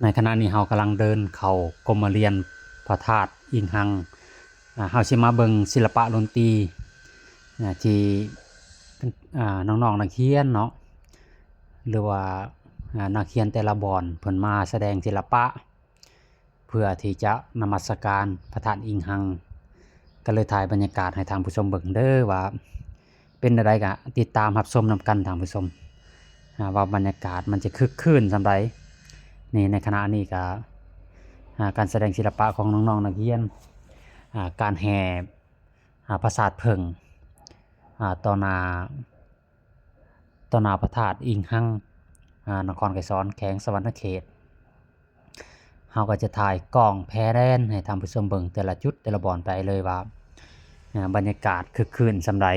ໃນຂະນະນີ້ເຮົາກຳລັງເດີນເຂົ້າກົມມະລຽນພະທາດອີງຮັງ. ອາ ເຮົາຊິມາເບິ່ງສິລະປະດົນຕີ ອາ ທີ່ ອາ ນ້ອງໆນັກຮຽນເນາະ ຫຼືວ່າ ອາ ນັກຮຽນແຕ່ລະບ່ອນເພິ່ນມາສະແດງສິລະປະ ເພື່ອທີ່ຈະນະມັດສະການພະທາດອີງຮັງ. ກໍເລີຍຖ່າຍບັນຍາກາດໃຫ້ທ່ານຜູ້ຊົມເບິ່ງເດີວ່າ ເປັນແນວໃດ ກະຕິດຕາມຮັບຊົມນຳກັນທ່ານຜູ້ຊົມ ອາ ວ່າບັນຍາກາດມັນຈະຄຶກຄື້ນສ່ຳໃດ. ນີ້ ໃນຂະນະນີ້ກະ ອາ ການສະແດງສິລະປະຂອງນ້ອງໆນັກຮຽນ ອາ ການແຫ່ ອາ ປາສາດເຜິ້ງ ອາ ຕໍ່ໜ້າ ຕໍ່ໜ້າພະທາດອີງຮັງ ອາ ນະຄອນໄກສອນ ແຂວງສະຫວັນນະເຂດ. ເຮົາກໍຈະຖ່າຍກ້ອງແຜ່ແດນໃຫ້ທ່ານຜູ້ຊົມເບິ່ງແຕ່ລະຈຸດແຕ່ລະບ່ອນໄປເລີຍວ່າ ອາ ບັນຍາກາດຄຶກຄື້ນສ່ຳໃດ.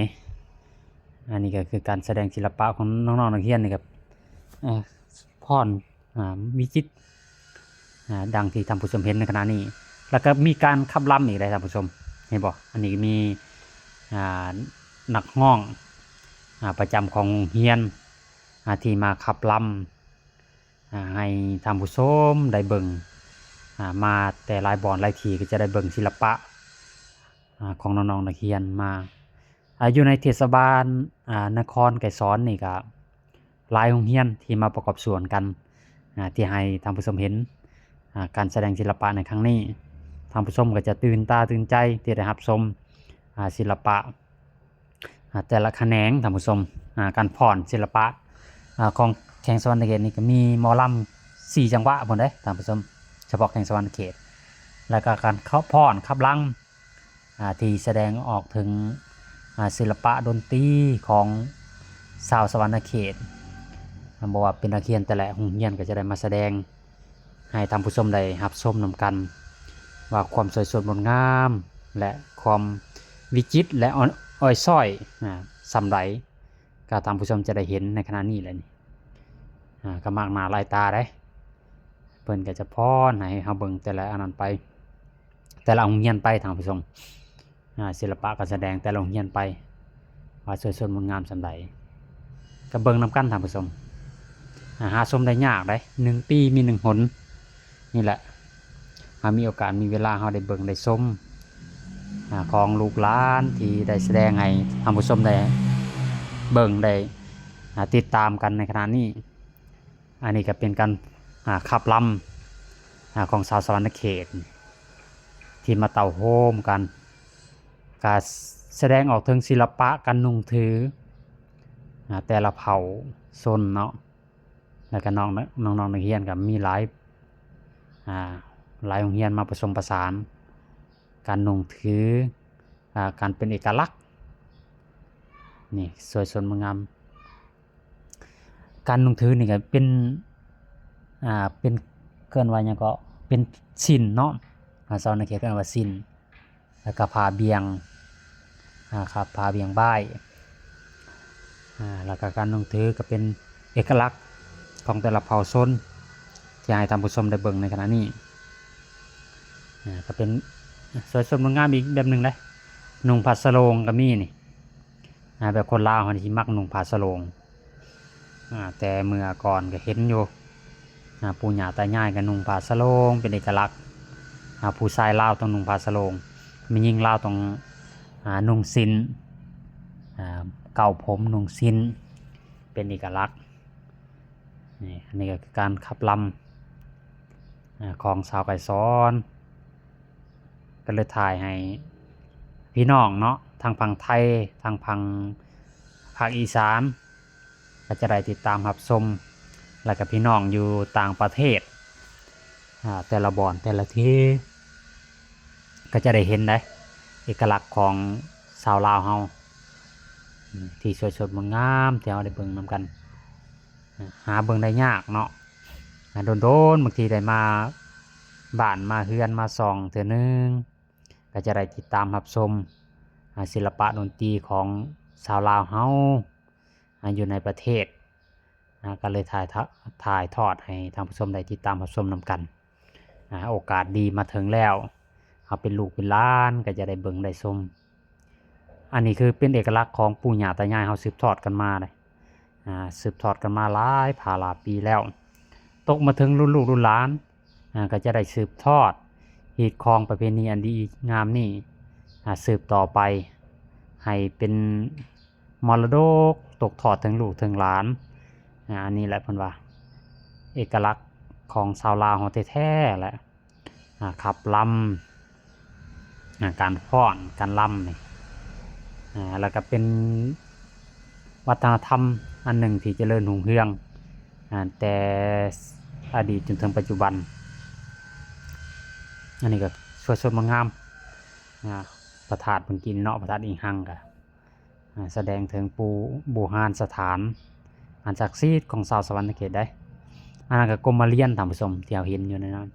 ອັນນີ້ກໍຄືການສະແດງສິລະປະຂອງນ້ອງໆນັກຮຽນນີ້ກໍ ອາ ພ້ອນ ອາ ວິຈິດ ອາ ດັ່ງທີ່ທ່ານຜູ້ຊົມເຫັນໃນຂະນະນີ້. ແລ້ວກໍມີການຂັບລຳອີກເດ້ທ່ານຜູ້ຊົມ ເຫັນບໍ່? ອັນນີ້ມີ ອາ ນັກຮ້ອງ ອາ ປະຈຳຂອງໂຮງຮຽນ ອາ ທີ່ມາຂັບລຳ ອາ ໃຫ້ທ່ານຜູ້ຊົມໄດ້ເບິ່ງ ອາ ມາແຕ່ຫຼາຍບ່ອນຫຼາຍທີ່ກໍຈະໄດ້ເບິ່ງສິລະປະ ອາ ຂອງນ້ອງໆນັກຮຽນມາ ອາ ຢູ່ໃນເທດສະບານ ອາ ນະຄອນໄກສອນນີ້ກະຫຼາຍໂຮງຮຽນທີ່ມາປະກອບສ່ວນກັນ ອາ ທີ່ໃຫ້ທ່ານຜູ້ຊົມເຫັນ ອາ ການສະແດງສິລະປະໃນຄັ້ງນີ້. ທ່ານຜູ້ຊົມກໍຈະຕື່ນຕາຕື່ນໃຈທີ່ໄດ້ຮັບຊົມ ອາ ສິລະປະ ອາ ແຕ່ລະຂະແໜງທ່ານຜູ້ຊົມ ອາ ການຟ້ອນສິລະປະ ອາ ຂອງແຂວງສະຫວັນນະເຂດນີ້ກໍມີໝໍລຳສີ່ຈັງຫວະພຸ້ນເດ້ທ່ານຜູ້ຊົມ ສະເພາະແຂວງສະຫວັນນະເຂດ. ແລ້ວກໍການຟ້ອນຂັບລຳ ອາ ທີ່ສະແດງອອກເຖິງ ອາ ສິລະປະດົນຕີຂອງຊາວສະຫວັນນະເຂດ ອາ ບໍ່ວ່າເປັນນັກຮຽນແຕ່ລະໂຮງຮຽນກໍຈະໄດ້ມາສະແດງໃຫ້ທ່ານຜູ້ຊົມໄດ້ຮັບຊົມນຳກັນ ວ່າຄວາມສວຍສົດງົດງາມ ແລະ ຄວາມວິຈິດ ແລະ ອ- ອ- ອອຍຊ້ອຍ ອາ ສ່ຳໃດ ກໍທ່ານຜູ້ຊົມຈະໄດ້ເຫັນໃນຂະນະນີ້ແຫຼະນີ້ ອາ ກໍມາກໜ້າຫຼາຍຕາເດ້. ເພິ່ນກໍຈະຟ້ອນໃຫ້ເຮົາເບິ່ງແຕ່ລະອັນນັ້ນໄປ ແຕ່ລະໂຮງຮຽນໄປທ່ານຜູ້ຊົມ ອາ ສິລະປະການສະແດງແຕ່ລະໂຮງຮຽນໄປ ວ່າສວຍສົດງົດງາມສ່ຳໃດ ກໍເບິ່ງນຳກັນທ່ານຜູ້ຊົມ. ອາ ຫາຊົມໄດ້ຍາກເດ້ ໜຶ່ງປີມີໜຶ່ງຫົນ ນີ້ແຫຼະ ເຮົາມີໂອກາດມີເວລາເຮົາໄດ້ເບິ່ງໄດ້ຊົມ ອາ ຂອງລູກຫຼານທີ່ໄດ້ສະແດງໃຫ້ທ່ານຜູ້ຊົມໄດ້ເບິ່ງໄດ້ ອາ ຕິດຕາມກັນໃນຂະນະນີ້. ອັນນີ້ກໍເປັນການ ອາ ຂັບລຳ ອາ ຂອງຊາວສະຫວັນນະເຂດ ທີ່ມາເຕົ້າໂຮມກັນ ກະສະແດງອອກເຖິງສິລະປະການນຸ່ງຖື ອາ ແຕ່ລະເຜົ່າຊົນເນາະ ແລ້ວກະນ້ອງ ນ້ອງໆນັກຮຽນກໍມີຫຼາຍ ອາ ຫຼາຍໂຮງຮຽນມາປະສົມປະສານ ການນຸ່ງຖື ອາ ການເປັນເອກະລັກ ນີ້ ສວຍສົດງົດງາມ. ການນຸ່ງຖືນີ້ກໍເປັນ ອາ ເປັນ ເອີ້ນວ່າຫຍັງເກາະ ເປັນສິ້ນເນາະ ອາ ຊາວນະເຂດເອີ້ນວ່າສິ້ນ ແລ້ວກໍຜ້າບ່ຽງ ອາ ຜ້າ ຜ້າບ່ຽງບ່າຍ ອາ ແລ້ວກໍການນຸ່ງຖືກໍເປັນເອກະລັກຂອງແຕ່ລະເຜົ່າຊົນ ທີ່ໃຫ້ທ່ານຜູ້ຊົມໄດ້ເບິ່ງໃນຂະນະນີ້ ອາ ກໍເປັນ ອາ ສວຍສົດງົດງາມອີກແບບໜຶ່ງເດ້. ນຸ່ງຜ້າສະໂຫຼງກໍມີນີ້ ອາ ແບບຄົນລາວເຮົານີ້ຊິມັກນຸ່ງຜ້າສະໂຫຼງ ອາ ແຕ່ເມື່ອກ່ອນກໍເຫັນຢູ່ ອາ ປູ່ຍ່າຕາຍາຍກໍນຸ່ງຜ້າສະໂຫຼງເປັນເອກະລັກ ອາ ຜູ້ຊາຍລາວຕ້ອງນຸ່ງຜ້າສະໂຫຼງ ແມ່ຍິງລາວຕ້ອງ ອາ ນຸ່ງສິ້ນ ອາ ເກົ້າຜົມນຸ່ງສິ້ນເປັນເອກະລັກ. ນີ້ ອັນນີ້ກໍຄືການຂັບລຳ ອາ ຂອງຊາວໄກສອນ ກໍເລີຍຖ່າຍໃຫ້ພີ່ນ້ອງເນາະ ທັງຝັ່ງໄທ ທັງຝັ່ງພາກອີສານ ກໍຈະໄດ້ຕິດຕາມຮັບຊົມ ແລ້ວກໍພີ່ນ້ອງຢູ່ຕ່າງປະເທດ ອາ ແຕ່ລະບ່ອນແຕ່ລະທີ່ ກໍຈະໄດ້ເຫັນໄດເອກະລັກຂອງຊາວລາວເຮົາ ທີ່ສວຍສົດງົດງາມ ທີ່ເຮົາໄດ້ເບິ່ງນຳກັນ ຫາເບິ່ງໄດ້ຍາກເນາະ ອາ ດົນໆບາງທີໄດ້ມາບ້ານມາເຮືອນມາຊ່ອງເທື່ອໜຶ່ງ ກໍຈະໄດ້ຕິດຕາມຮັບຊົມ ອາ ສິລະປະດົນຕີຂອງຊາວລາວເຮົາ ອາ ຢູ່ໃນປະເທດ ອາ ກໍເລີຍຖ່າຍທະ ຖ່າຍທອດໃຫ້ທ່ານຜູ້ຊົມໄດ້ຕິດຕາມຮັບຊົມນຳກັນ ອາ ໂອກາດດີມາເຖິງແລ້ວ ເຮົາເປັນລູກເປັນຫຼານກໍຈະໄດ້ເບິ່ງໄດ້ຊົມ. ອັນນີ້ຄືເປັນເອກະລັກຂອງປູ່ຍ່າຕາຍາຍເຮົາສືບທອດກັນມາເດ້ ອາ ສືບທອດກັນມາຫຼາຍພາຫຼາຍປີແລ້ວ ຕົກມາເຖິງລຸ້ນລູກລຸ້ນຫຼານ ອ່າ ກໍຈະໄດ້ສືບທອດຮີດຄອງປະເພນີອັນດີງາມນີ້ ອ່າ ສືບຕໍ່ໄປ ໃຫ້ເປັນມໍລະດົກຕົກທອດເຖິງລູກເຖິງຫຼານ. ອ່າ ອັນນີ້ແຫຼະເພິ່ນວ່າເອກະລັກຂອງຊາວລາວເຮົາແທ້ໆແຫຼະ. ອ່າ ຂັບລຳ ອ່າ ການຟ້ອນ ການລຳນີ້ ອ່າ ແລ້ວກໍເປັນວັດທະນະທຳອັນໜຶ່ງທີ່ຈະເລີນຮຸ່ງເຮືອງ ອ່າ ແຕ່ອະດີດຈົນເຖິງປັດຈຸບັນ. ອັນນີ້ກໍສວຍສົດງົດງາມ ອ່າ ພະທາດເພິ່ນກິນເນາະ ພະທາດອີງຮັງກໍ ອ່າ ສະແດງເຖິງປູບູຮານສະຖານອັນສັກສິດຂອງຊາວສະຫວັນນະເຂດໄດ໋. ອັນນັ້ນກໍກົມມະລຽນ ທ່ານຜູ້ຊົມ ທີ່ເຮົາເຫັນຢູ່ໃນນັ້ນ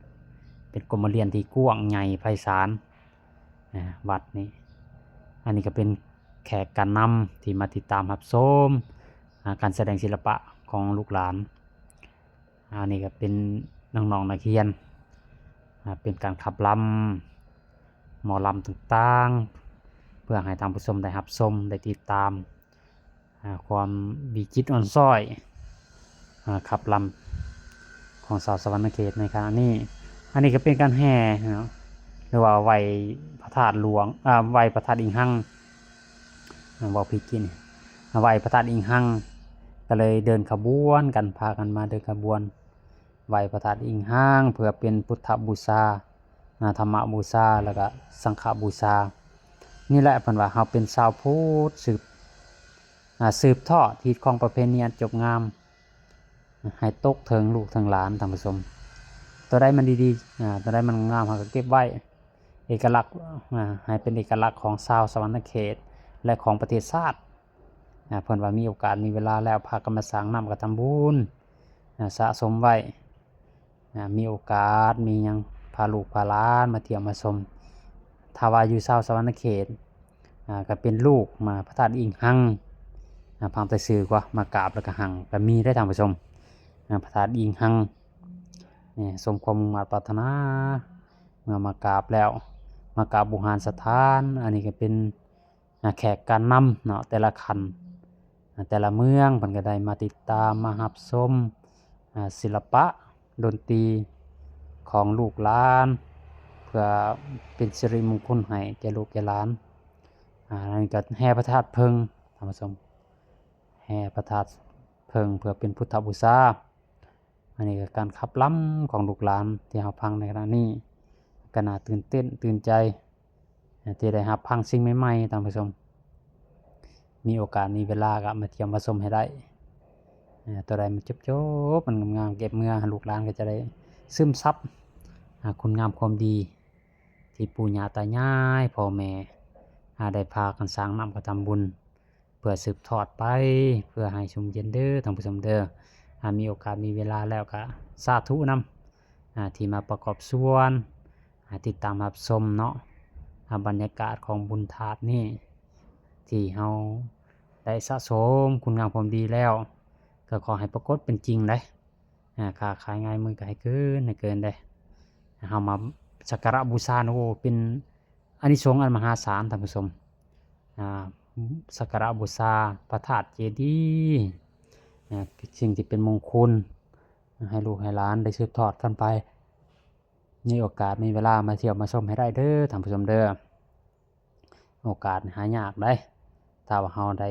ເປັນກົມມະລຽນທີ່ກວ້າງໃຫຍ່ໄພສານ ອ່າ ວັດນີ້. ອັນນີ້ກໍເປັນແຂກການນຳທີ່ມາຕິດຕາມຮັບຊົມ ອ່າ ການສະແດງສິລະປະຂອງລູກຫຼານ. ອັນນີ້ກໍເປັນນ້ອງໆນັກຮຽນ ອ່າ ເປັນການຂັບລຳ ໝໍລຳຕ່າງໆ ເພື່ອໃຫ້ທ່ານຜູ້ຊົມໄດ້ຮັບຊົມ ໄດ້ຕິດຕາມ ອ່າ ຄວາມວິຈິດອ່ອນຊ້ອຍ ອ່າ ຂັບລຳຂອງຊາວສະຫວັນນະເຂດໃນຂະນະນີ້. ອັນນີ້ກໍເປັນການແຫ່ເນາະ ຫຼືວ່າໄຫວ້ພະທາດຫຼວງ ອ່າ ໄຫວ້ພະທາດອີງຮັງ ອ່າ ເວົ້າຜິດກີ້ນີ້ ໄຫວ້ພະທາດອີງຮັງ ກໍເລີຍເດີນຂະບວນກັນ ພາກັນມາເດີນຂະບວນ ໄຫວ້ພະທາດອີງຮັງ ເພື່ອເປັນພຸດທະບູຊາ ອ່າ ທຳມະບູຊາ ແລ້ວກໍສັງຄະບູຊາ. ນີ້ແຫຼະເພິ່ນວ່າເຮົາເປັນຊາວພຸດສືບ ອ່າ ສືບທອດຮີດຄອງປະເພນີອັນຈົບງາມ ໃຫ້ຕົກເຖິງລູກເຖິງຫຼານ ທ່ານຜູ້ຊົມ. ຕົວໃດມັນດີໆ ອ່າ ຕົວໃດມັນງາມ ເຮົາກໍເກັບໄວ້ ເອກະລັກ ອ່າ ໃຫ້ເປັນເອກະລັກຂອງຊາວສະຫວັນນະເຂດ ແລະ ຂອງປະເທດຊາດ. ອ່າ ເພິ່ນວ່າມີໂອກາດມີເວລາແລ້ວ ພາກັນມາສ້າງນ້ຳກະທຳບຸນ ອ່າ ສະສົມໄວ້ ອ່າ ມີໂອກາດມີຫຍັງ ພາລູກພາຫຼານມາທ່ຽວມາຊົມ. ຖ້າວ່າຢູ່ຊາວສະຫວັນນະເຂດ ອ່າ ກໍເປັນລູກມາພະທາດອີງຮັງ ອ່າ ຟັງແຕ່ຊື່ກໍມາກາບແລ້ວກໍຮັງ ກໍມີໄດ໋ທ່ານຜູ້ຊົມ. ອ່າ ພະທາດອີງຮັງ ນີ້ ສົມຄວາມມຸ່ງມາດປາດຖະໜາ ເມື່ອມາກາບແລ້ວ ມາກາບບູຮານສະຖານ. ອັນນີ້ກໍເປັນ ອ່າ ແຂກການນຳເນາະ ແຕ່ລະຂັ້ນ ອ່າ ແຕ່ລະເມືອງ ເພິ່ນກໍໄດ້ມາຕິດຕາມ ມາຮັບຊົມ ອ່າ ສິລະປະດົນຕີຂອງລູກຫຼານ ເພື່ອເປັນສິລິມຸງຄຸນໃຫ້ແກ່ລູກແກ່ຫຼານ. ອ່າ ນັ້ນກໍແຫ່ພະທາດເຜິ້ງ ທ່ານຜູ້ຊົມ ແຫ່ພະທາດເຜິ້ງເພື່ອເປັນພຸດທະບູຊາ. ອັນນີ້ກໍການຂັບລຳຂອງລູກຫຼານທີ່ເຮົາຟັງໃນຂະນະນີ້ ກໍໜ້າຕື່ນເຕັ້ນຕື່ນໃຈ ທີ່ໄດ້ຮັບຟັງສິ່ງໃໝ່ໆ ທ່ານຜູ້ຊົມ. ມີໂອກາດມີເວລາກໍມາທ່ຽວມາຊົມໃຫ້ໄດ້ ຕົວໃດມັນຈົບໆ ມັນງາມໆ ເກັບເມືອ ລູກຫຼານກໍຈະໄດ້ຊຶມຊັບ ອາ ຄຸນງາມຄວາມດີ ທີ່ປູ່ຍ່າຕາຍາຍ ພໍ່ແມ່ ອາ ໄດ້ພາກັນສ້າງນ້ຳກະທຳບຸນ ເພື່ອສືບທອດໄປ ເພື່ອໃຫ້ຊຸ່ມເຢັນເດີທ່ານຜູ້ຊົມເດີ. ອາ ມີໂອກາດມີເວລາແລ້ວກະສາທຸນຳ ອາ ທີ່ມາປະກອບສ່ວນ ອາ ຕິດຕາມຮັບຊົມເນາະ ອາ ບັນຍາກາດຂອງບຸນທາດນີ້ ທີ່ເຮົາໄດ້ສະສົມຄຸນງາມຄວາມດີແລ້ວ ກໍຂໍໃຫ້ປາກົດເປັນຈິງເດ້. ອາ ຄ້າຂາຍງ່າຍມືກໍໃຫ້ເກີນ ໃຫ້ເກີນເດ້. ເຮົາມາສັກກາລະບູຊາ ໂອ້ ເປັນອານິສົງອັນມະຫາສານ ທ່ານຜູ້ຊົມ. ອາ ສັກກາລະບູຊາພະທາດເຈດີ ອາ ສິ່ງທີ່ເປັນມົງຄຸນ ໃຫ້ລູກໃຫ້ຫຼານໄດ້ສືບທອດກັນໄປ. ມີໂອກາດມີເວລາມາທ່ຽວມາຊົມໃຫ້ໄດ້ເດີທ່ານຜູ້ຊົມເດີ. ໂອກາດຫາຍາກໄດ໋ ຖ້າວ່າເຮົາໄດ້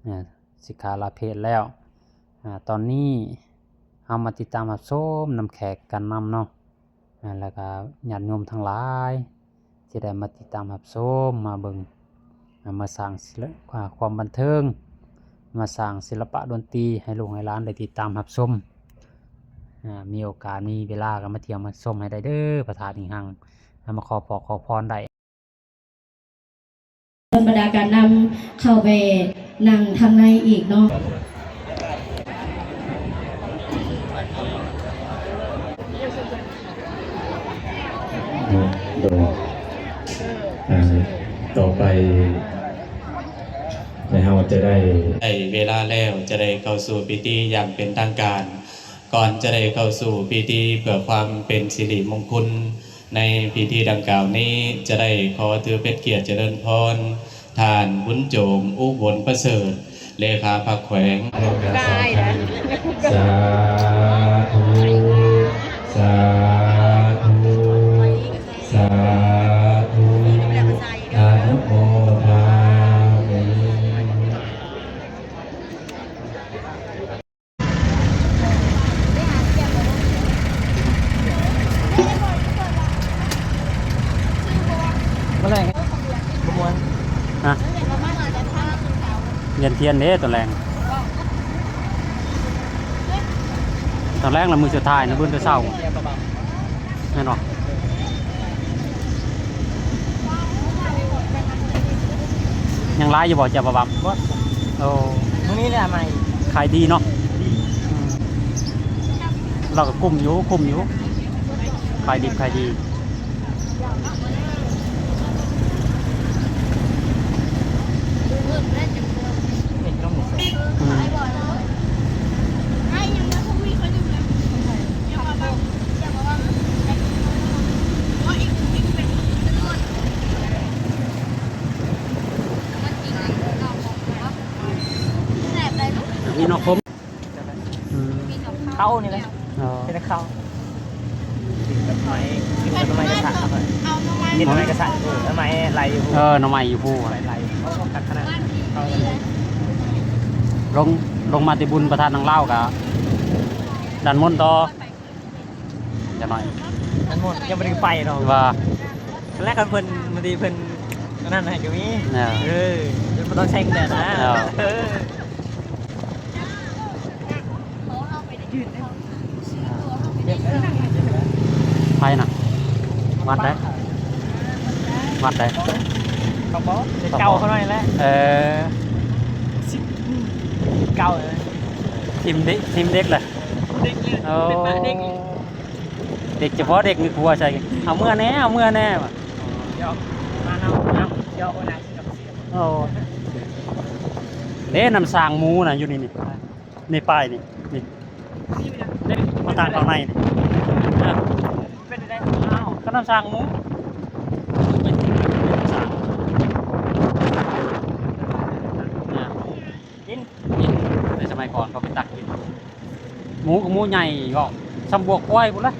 ເອີ ສິກຂາລາເພດແລ້ວ. ອາ ຕອນນີ້ເຮົາມາຕິດຕາມຮັບຊົມນຳແຂກການນຳເນາະ ອາ ແລ້ວກະຍາດໂຍມທັງຫຼາຍທີ່ໄດ້ມາຕິດຕາມຮັບຊົມ ມາເບິ່ງ ອາ ມາສ້າງສິລະ ອາ ຄວາມບັນເທີງ ມາສ້າງສິລະປະດົນຕີໃຫ້ລູກໃຫ້ຫຼານໄດ້ຕິດຕາມຮັບຊົມ. ອາ ມີໂອກາດມີເວລາກໍມາທ່ຽວມາຊົມໃຫ້ໄດ້ເດີ ພະທາດອີງຮັງ ແລ້ວມາຂໍພອກຂໍພອນໄດ້. ເຊີນບັນດາການນຳເຂົ້າໄປນັ່ງທາງໃນອີກເນາະ. ໂດຍ ອ່າ ຕໍ່ໄປ ແລະ ເຮົາຈະໄດ້ ໄດ້ເວລາແລ້ວ ຈະໄດ້ເຂົ້າສູ່ພິທີຢ່າງເປັນທາງການ. ກ່ອນຈະໄດ້ເຂົ້າສູ່ພິທີເພື່ອຄວາມເປັນສິລິມົງຄຸນ ໃນພິທີດັ່ງກ່າວນີ້ ຈະໄດ້ຂໍຖືເປັນກຽດຈະເລີນພອນ ທ່ານບຸນໂຈມ ອຸບົນປະເສີດ ເລຂາພັກແຂວງ. ສາທຸ ສາ ບໍ່ແລງ ບໍ່ມ່ວນ ຮະ ວຽນທຽນເດ້ຕອນແລງ ຕອນແລງລະມື້ສຸດທ້າຍນະ ມື້ແຕ່ເຊົ້າ ແມ່ນບໍ່? ຍັງຫຼາຍຢູ່ບໍ່ ແຈ່ວປາບັບ? ບໍ່ ໂອ້ ມື້ນີ້ແຫຼະໃໝ່ ຂາຍດີເນາະ ດີ ອືມ ລາວກໍກຸ້ມຢູ່ ກຸ້ມຢູ່ ຂາຍດິບຂາຍດີ. ມີໜໍ່ຂົມ ອືມ ເຂົ້ານີ້ແຫຼະ ອໍ ເຮັດເຂົ້າ ກິນກັບໜໍ່ໄມ້ ກິນກັບໜໍ່ໄມ້ກະສັນ ເຮັດໜໍ່ໄມ້ກະສັນ ເອີ ໜໍ່ໄມ້ໄຫຼຢູ່ ເອີ ໜໍ່ໄມ້ຢູ່ພູ ໄຫຼ ໄຫຼ ເຂົາກໍກັກຂະໜາດ ລົງ ລົງມາແຕ່ບຸນພະທາດນາງລາວກະດັນມົນຕໍ່ ຈັກໜ້ອຍ ນັ້ນໝົດ ຍັງບໍ່ໄດ້ໄປດອກ ວ່າ ແລກກັນເພິ່ນ ບາງທີເພິ່ນອັນນັ້ນໃຫ້ກໍມີ ເອີ ເອີ ບໍ່ຕ້ອງແຊງແດດນະ ເອີ ເອີ ໃຜນະ ວັດໃດ ວັດໃດ ເຂົາບໍ່ ເຂົາບໍ່ ເກົ່າເຂົາໜ້ອຍແຫຼະ ເອີ ເກົ່າເລີຍ ທີມເດັກ ທີມເດັກແຫຼະ ເດັກເລີຍ ໂອ້ ເປັນໝາເດັກ ເດັກສະເພາະເດັກນີ້ກົວໃສ່ ເອົາເມືອແດ່ ເອົາເມືອແດ່ວ່າ ດຽວມາເນາະ ເອົາ ດຽວໂອນາຊິກັບ ໂອ້ ເດ້ ນ້ຳສ້າງໝູນະ ຢູ່ນີ້ ນີ້ ນີ້ປ້າຍນີ້ ນີ້ ເດ້ ມາທາງເຂົ້າໃນນີ້ ເປັນໄດ ອ້າວ ກໍນ້ຳສ້າງໝູ ເປັນ ເປັນນ້ຳສ້າງ ກິນ ກິນ ໃນສະໄໝກ່ອນເຂົາໄປຕັກກິນ ໝູກໍໝູໃຫຍ່ເນາະ ສ່ຳບົວຄວາຍພຸ້ນລະ